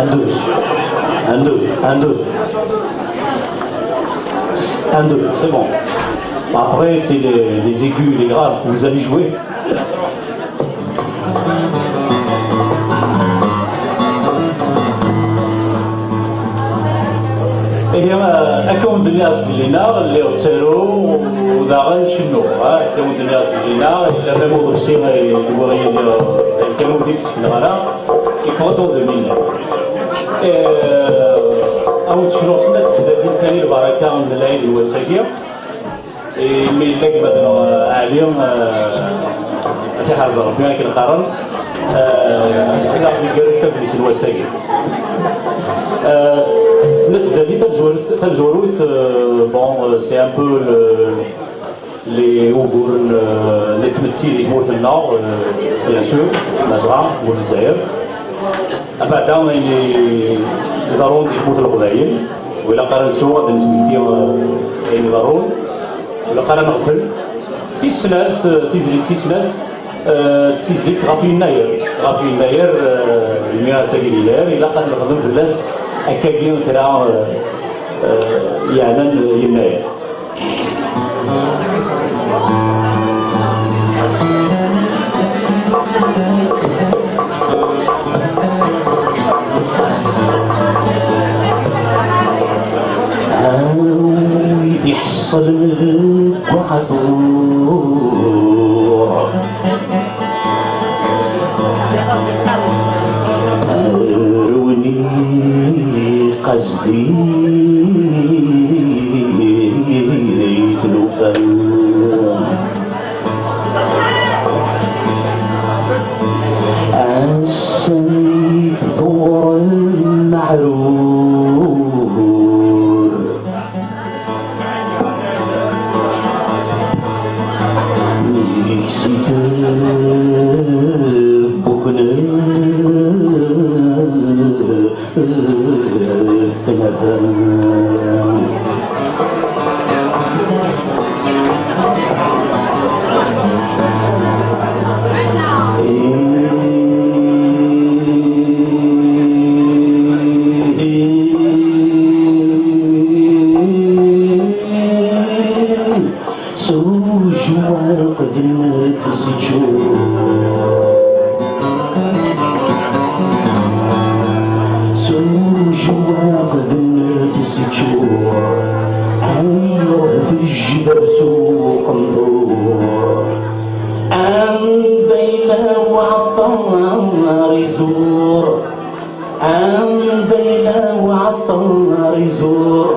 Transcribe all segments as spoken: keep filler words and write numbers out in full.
Un, deux. Un, deux. Un, deux. Un, deux, c'est bon. Après, c'est les, les aigus, les graves que vous allez jouer. Ihi, eh, akka wen-d-nniɣ zgelli-nneɣ, lliɣ ttaruɣ u daɣen cennuɣ, eh, akka wen-d-nniɣ zgelli-nneɣ, yella même uḍebsi, eh, i wara yid-, eh, kan ur d-i-d-sekneɣ ara, yeffeɣ-d en deux mille neuf. Eh, a wen-d-cnuɣ snat tezlatin kan i lbaraka n lɛid n wass-agi. Imi yella gma-tneɣ, eh, Ɛli, eh, ad t-iḥrez Rebbi akken qqaren, eh, ad aɣ-d-igerrez tagnit n wass-agi. Eh, snat tezlatin, tamezwarut, tamezwarut, eh, bon, eh, c'est un peu le, les uguren, eh, n tmetti di tmurt-nneɣ, eh, bien sûr, Ladɣa, tmurt n Lezzayer. Abeɛda ayen iḍerrun di tmurt n Leqbayel, u ilaq ara nettu ad d-nesmekti, eh, ayen iḍerrun, u ilaq ara neɣfel. Tis snat, eh, tizlit tis snat, eh, d tizlit ɣef Yennayer. Ɣef Yennayer, eh, imi ass-agi d Yennayer, ilaq ad nexdem fell-as akkagi kra, eh, eh, yeɛnan Yennayer. Awi iḥeṣṣlen deg uɛdur. Arwni qasdi tlufa. Ass-nni tḍewrem aɛrur. Yegzi-t buknel tnafa. S ujwaq d nnefs iččur. S ujwaq d nnefs iččur. Ay Ṛebbi, jbed s uqenṭur. Anda yella uɛeṭṭar iẓur. Anda yella uɛeṭṭar iẓur,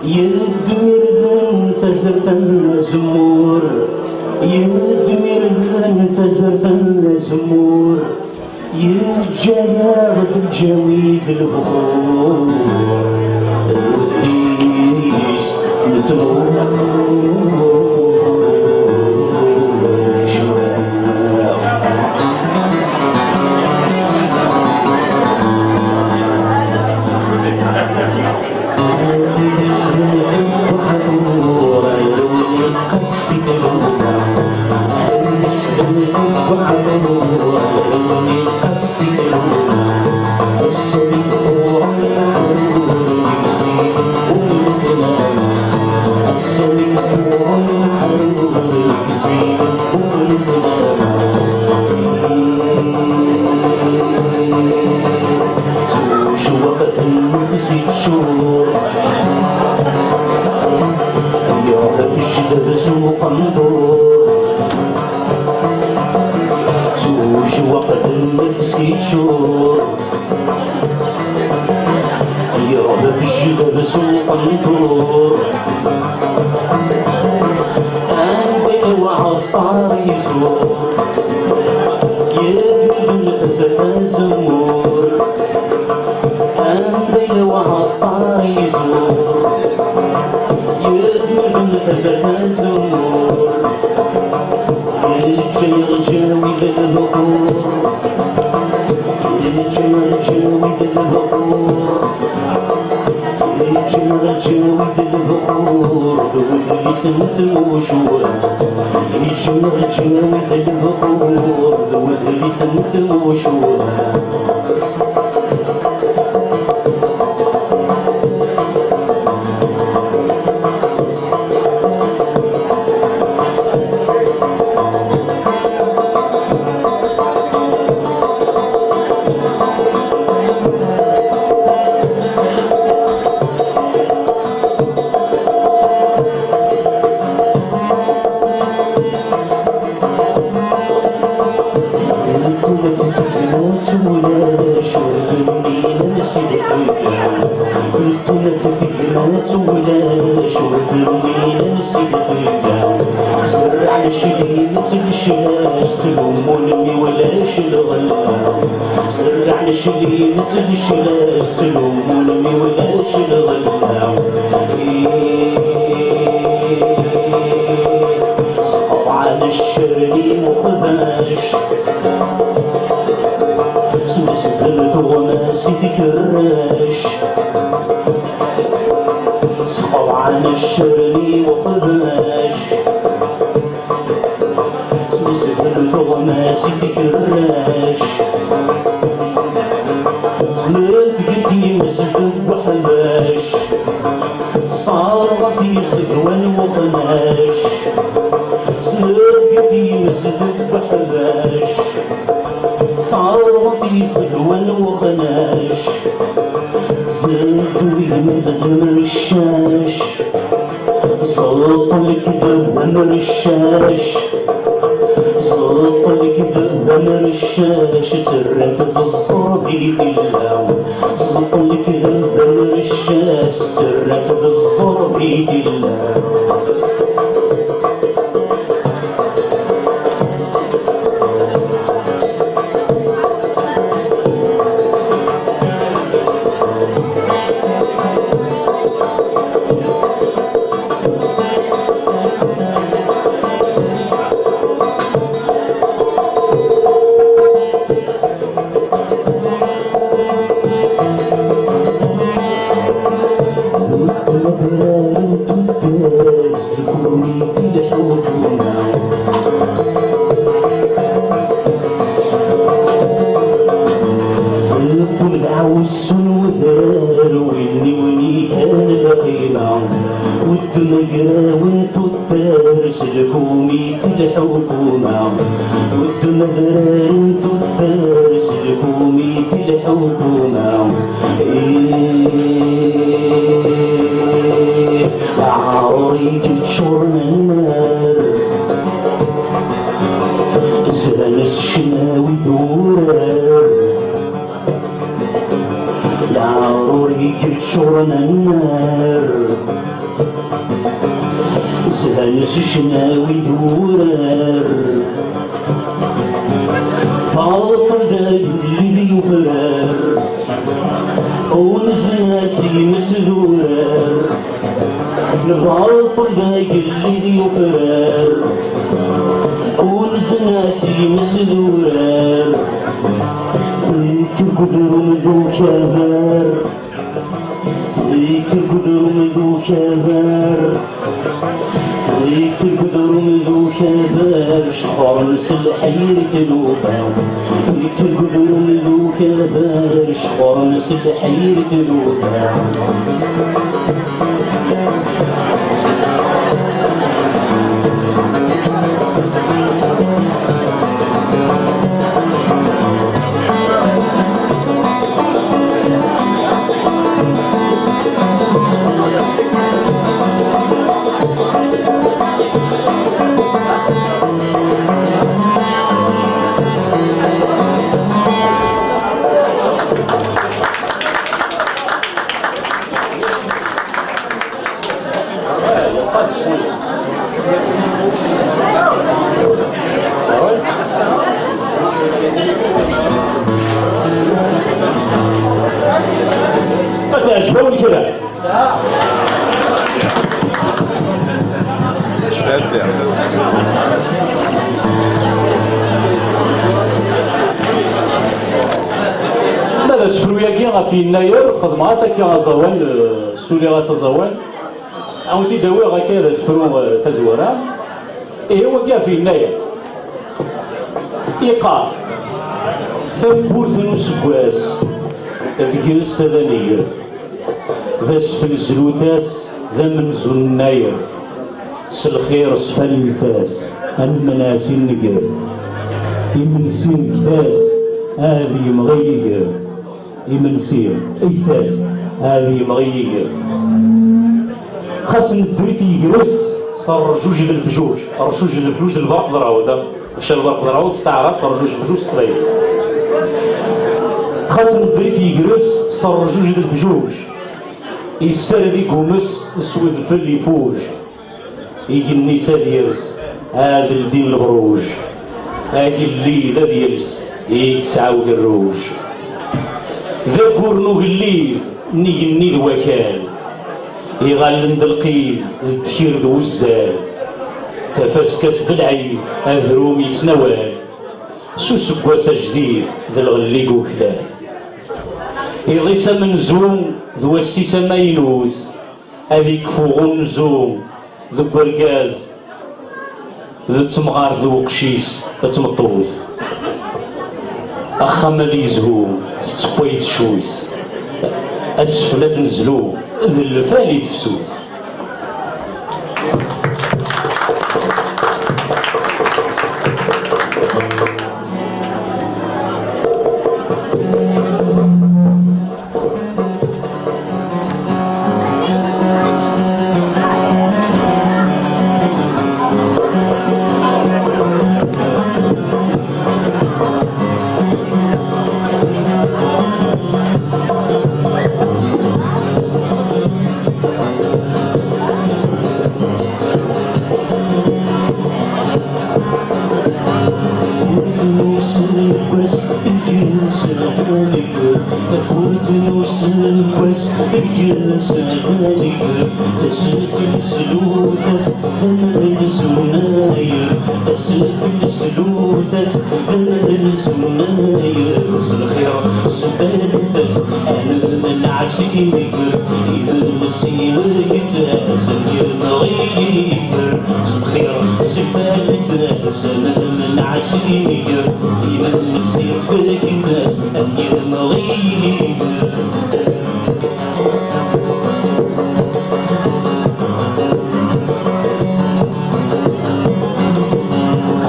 yeddem irden tazart n azemmur, yeddem irden tazart n azemmur, yeǧǧa-yaɣ-d lǧawi d lebxur, d udlis n tmurt. Tejjed s uqenṭur, anda yella uɛeṭṭar yezur, yedmedden tazart azemmur. Anda yella uɛeṭṭar yezur, yedmedden tazart azemmur. Yeǧǧa-yaɣ lǧawi d lbuqur, yeǧǧa-yaɣ lǧawi d lbuqur. Yejmeɛ lǧawi d lbuqur d wedlis n tmucuha. Yejmeɛ lǧawi d lbuqur d wedlis n tmucuha. Zerrɛen cclim ttleclas, tlummun mi ulac lɣella. Zerrɛen cclim ttleclas, tlummun mi ulac lɣella. Sqeḍɛen ccer-nni uqbac, smesden tuɣmas i tkerrac. Sqeḍɛen ccer-nni uqbac, smesden tuɣmas i tkerrac. Tmelt deg times deg uḥbac, ṣṣerɣen tizegwa n uqnac. Tmelt deg times deg uḥbac, ṣṣerɣen tizegwa n uqnac. Zad wigmed d amreccac, ẓeṭṭ lekdeb d amreccac. Ẓeṭṭ lekdeb d amreccac, tterrant-d ẓẓerb i tilla. Ẓeṭṭ lekdeb d amreccac, tterrant-d ẓẓerb i tilla. Lɛawes n wedrar, win i wen-igan lqima, udem agraw n tuddar, s lkum i telḥa lḥukuma. Udem adrar n tuddar, s lkum i telḥa lḥukuma. Ih, aɛrur i yeččuren annar, zhan s ccnawi d wurar. Leɛrur i yeččuren annar, zhan s ccnawi d wurar. Baṭel d agellid yufrar, unzen-as yimesdurar. Lbaṭel d agellid yufrar, unzen-as yimesdurar. Yekker deg udrum d ukabar, yekker deg udrum d ukabar, yekker deg udrum d ukabar, ceqqren s lḥir tlufa. Yekker deg udrum d ukabar, ceqqren s lḥir tlufa. Lawen kra. Ma d asefru-agi ɣef Yennayer, xedmeɣ-as akka aẓawan, eh, suliɣ-as aẓawan. Ad wen-t-id-awiɣ akka d asefru, eh, tazwara. Ihi wagi ɣef Yennayer. Iqqar, tawwurt n useggas, deg-s ad anig. D asfel zlut-as, d amenzu n nayer. S lxir sfallet-as, ad nemneɛ si nnger. Imensi ggtet-as, ad yemɣi yiger. Imensi ggtet-as, ad yemɣi yiger. Xas neddut yegres, s rrjuj d lefjuj. Rrjuj d lefjuj, lberq d rawda. Maca lberq d rawda s taɛrabt, rrjuj d lefjuj s teqbaylit. Xas neddut yegres, s rrjuj d lefjuj. Yessared igumes s wedfel ifuj. Igenni s ad yers, ad ldin lebruj. Agellid ad yels, yekkes ɛawgerruj. D aggur n ugellid, n igenni d wakal. Iɣallen d lqid, d ddkir d wuzzal. Tafaska-s d lɛid, adrum yettnawal. S useggas ajdid, d lɣellig uklal. Iḍ-is amenzu, d wass-is amaynut. Ad ikfu ɣunzu deg urgaz d temɣart d uqcic d tmeṭṭut. Axxam ad yezhu tettewway tcuyt. Asfel ad nezlu d lfal i tefsut. Tawwurt n useggas, deg-s ad anig. Asfel zlut-as, d aman n zunnayer. Asfel zlut-as, d aman n zunnayer. S lxir sfallet-as, ad nemneɛ si nnger. Imensi ggtet-as, ad yemɣi yiger. S lxir sfallet-as, ad nemneɛ si nnger. Imensi ggtet-as, ad yemɣi yiger.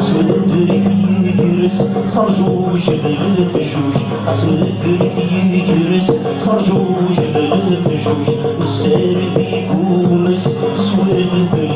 Xas neddut yegres, s rrjuj d lefjuj. Xas neddut yegres, s rrjuj d lefjuj. Nessared igumes s wedfel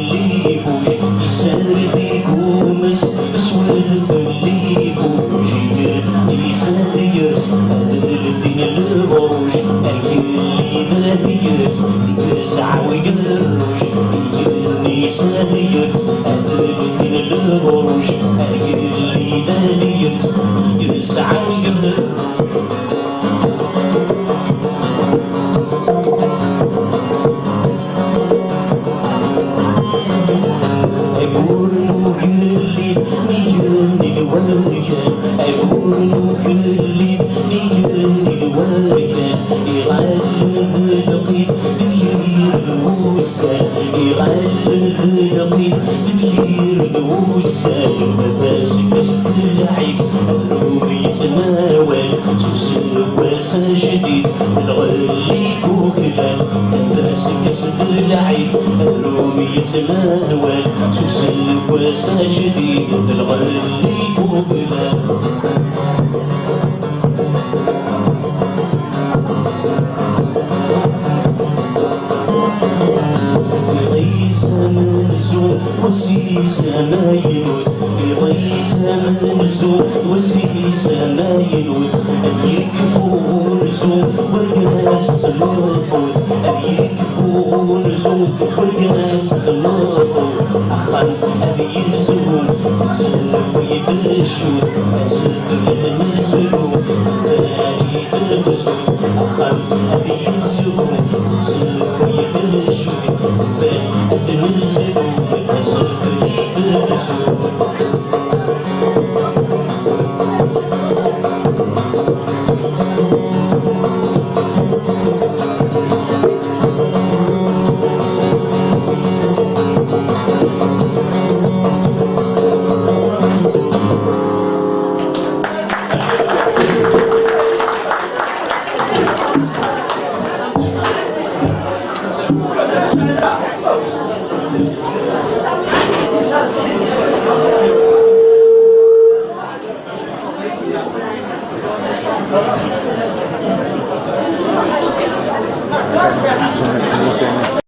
ifuj. Nessared igumes s wedfel ifuj. Igenni s ad yers, ad ldin lebruj. Agellid ad yers, yekkes ɛawgerruj. Igenni s ad yers, ad ldin lebruj. Agellid ad yers, yekkes ɛawgerruj. Aggur n ugellid, nnger nnig warkan. Aggur n ugellid, nnger nnig warkan. Iɣallen d lqid, d ddkir d wuzzal. Iɣallen d lqid, d ddkir d wuzzal. Tafaska-s d lɛid, adrum yettnawal. S useggas ajdid, d lɣelli n uklal. Tafaska-s d lɛid, adrum yettnawal. S useggas ajdid, d lɣelli n uklal. Iḍ-is amenzu, wass-is amaynut. Iḍ-is amenzu, wass-is amaynut. Ad yekfu unzu, wargaz d tmeṭṭut. Ad yekfu unzu, wargaz d tmeṭṭut. Axxam ad yezhu, tettewwi teccut. Asfel ad nezlu,